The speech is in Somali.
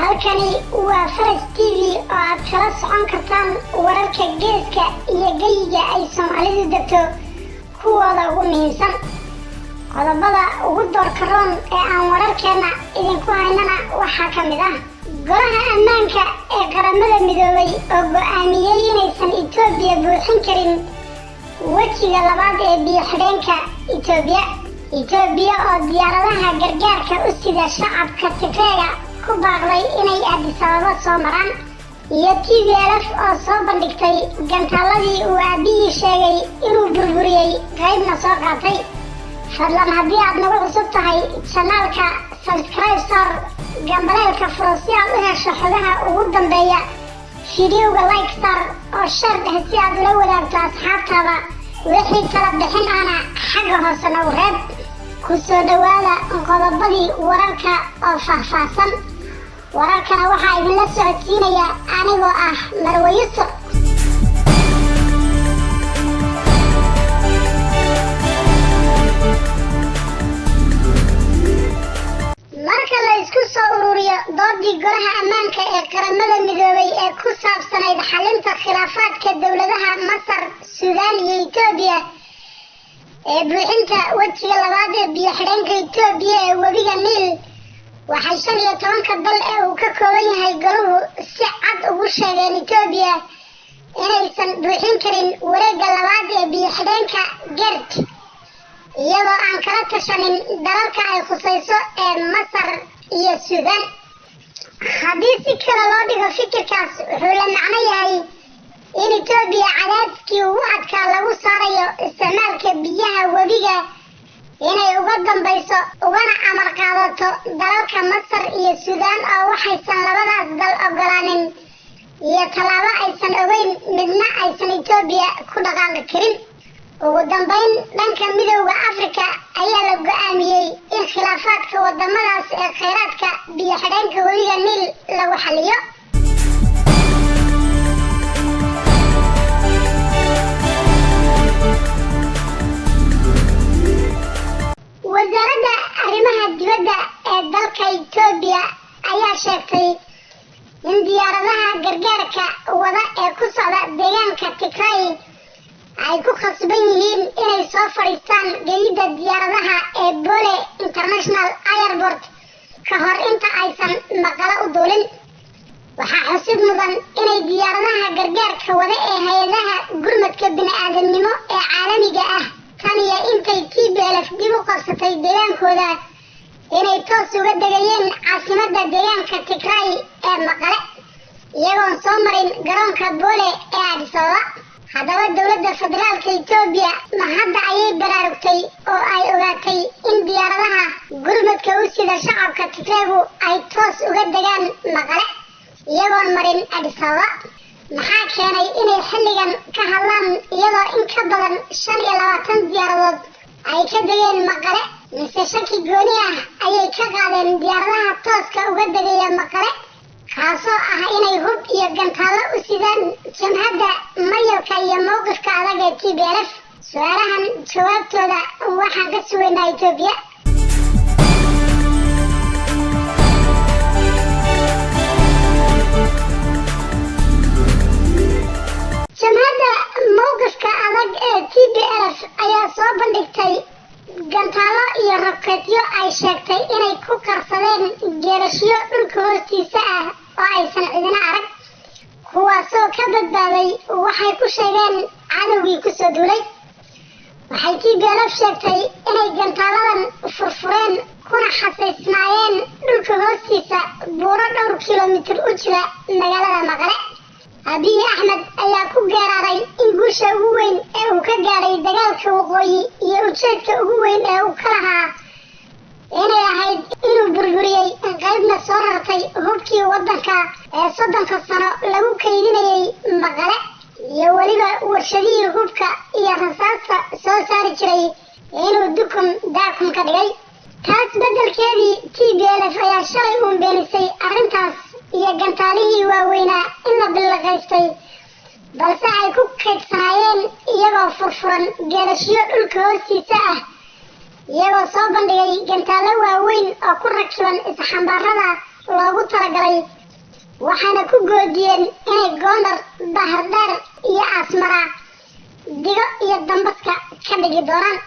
Halkani waa Faras TV oo aad kala socon kartaan wararka geeska iyo geyiga ay Soomaalidu degto kuwooda ugu muhiimsan. Qodobada ugu doorka roon ee aan wararkeena idinku haynana waxaa ka mid ah Golaha Ammaanka ee Qaramada Midoobay oo go'aamiyey inaysan Itoobiya buuxin karin wejiga labaad ee biyo-xidheenka Itoobiya. Itoobiya oo diyaaradaha gargaarka u sida shacabka Tigreega ku baaqday inay Addis Ababa soo maraan, iyo TPLF oo soo bandhigtay gantaaladii uu aabihii sheegay inuu burburiyey qaybna soo qaatay. Fadlan haddii aad nagu cusub tahay janaalka, subscribe saar, gambaleelka furo si aad u hesho xogaha ugu dambeeya. Fiidiyowga like saar oo share dheh si aad ula wadaagto asxaabtaada. Wixii tala bixin ahna xagga hoose nagu reeb. Ku soo dhowaada qodobadii wararka oo faahfaahsan. Wararkana waxaa idinla socodsiinaya anigoo ah Marwe Yusuf. Marka la isku soo ururiyo doodii Golaha Ammaanka ee Qaramada Midoobay ee ku saabsanayd xalinta khilaafaadka dowladaha Masar, Suudaan iyo Itoobiya ee buuxinta wejiga labaad ee biyo-xidheenka Itoobiya ee webiga Niil, waxay 15-ka dal ee uu ka kooban yahay goluhu si cad ugu sheegeen Itoobiya inaysan buuxin karin wareegga labaad ee biyo-xidheenka GERD iyadoo aan kala tashanin dalalka ay khusayso ee Masar iyo Suudaan. Haddii si kale loo dhigo, fikirkaas wuxuu la macno yahay in Itoobiya cadaadkii ugu adkaa lagu saarayo isticmaalka biyaha webiga inay uga dambayso ugana amar qaadato dalalka Masar iyo Suudaan, oo waxaysan labadaas dal ogolaanin iyo tallaabo aysan ogeyn midna aysan Itoobiya ku dhaqaaqi karin. Ugu dambayn, dhanka Midowda Afrika ayaa la go'aamiyey in khilaafaadka wadamadaas ee kheyraadka biyo-xidheenka webiga Niil lagu xaliyo. Wasaaradda arrimaha dibadda ee dalka Itoobiya ayaa sheegtay in diyaaradaha gargaarka wada ee ku socda deegaanka Tigray ay ku khasban yihiin inay soo fadhiistaan gegida diyaaradaha ee Bole International Airport ka hor inta aysan Maqalo u duulin. Waxaa xusid mudan inay diyaaradaha gargaarka wada ee hay-adaha gurmadka bini-aadamnimo ee caalamiga ah tan iyo intay TPLF dib u qabsatay deegaankooda inay toos uga degayeen caasimadda deegaanka Tigray ee Maqale, iyagoon soo marin garoonka Bole ee Addis Ababa. Haddaba, dowladda federaalka Itoobiya ma hadda ayay baraarugtay oo ay ogaatay in diyaaradaha gurmadka u sida shacabka Tigreegu ay toos uga degaan Maqale iyagoon marin Addis Ababa? Maxaa keenay inay xilligan ka hadlaan, iyadoo in ka badan 25 diyaaradood ay ka degeen Maqale? Mise shaki gooni ah ayay ka qaadeen diyaaradaha tooska uga degaya Maqale, kaasoo ah inay hub iyo gantaallo u sidaan jamhadda mayalka iyo mowqifka adag ee TPLF? Su-aalahan jawaabtooda waxaan ka sugaynaa Itoobiya. Jamhadda mowqifka adag ee TPLF ayaa soo bandhigtay gantaallo iyo rokeetyo ay sheegtay inay ku qarsadeen geerashyo dhulka hoostiisa ah oo aysan cidina arag, kuwaasoo ka badbaaday waxay ku sheegeen cadowgii kusoo duulay. Waxay TPLF sheegtay inay gantaaladan furfureen kuna xasaysnaayeen dhulka hoostiisa buuro dhowr kilomitir u jira magaalada Maqale. Abiy Axmed ayaa ku geeraaray in guusha ugu weyn ee uu ka gaadhay dagaalka waqooyi iyo ujeedka ugu weyn ee uu ka lahaa inay ahayd inuu burburiyey qaybna soo rartay hubkii waddanka ee 30-ka sano lagu kaydinayay Maqale iyo weliba warshadihii hubka iyo rasaasta soo saari jiray inuu dukum daakum ka dhigay. Taas beddelkeedii, TPLF ayaa shalay uun beenisay arrintaas iyo gantaalihii waaweynaa in la billiqaystay, balse ay ku kaydsanaayeen iyagoo furfuran geerashyo dhulka hoostiisa ah, iyagoo soo bandhigay gantaallo waaweyn oo ku rakiban isxambaarada loogu talagalay Waxaana ku goodiyeen inay Goondar, Bahardheer iyo Asmara digo iyo dambaska ka dhigi doonaan.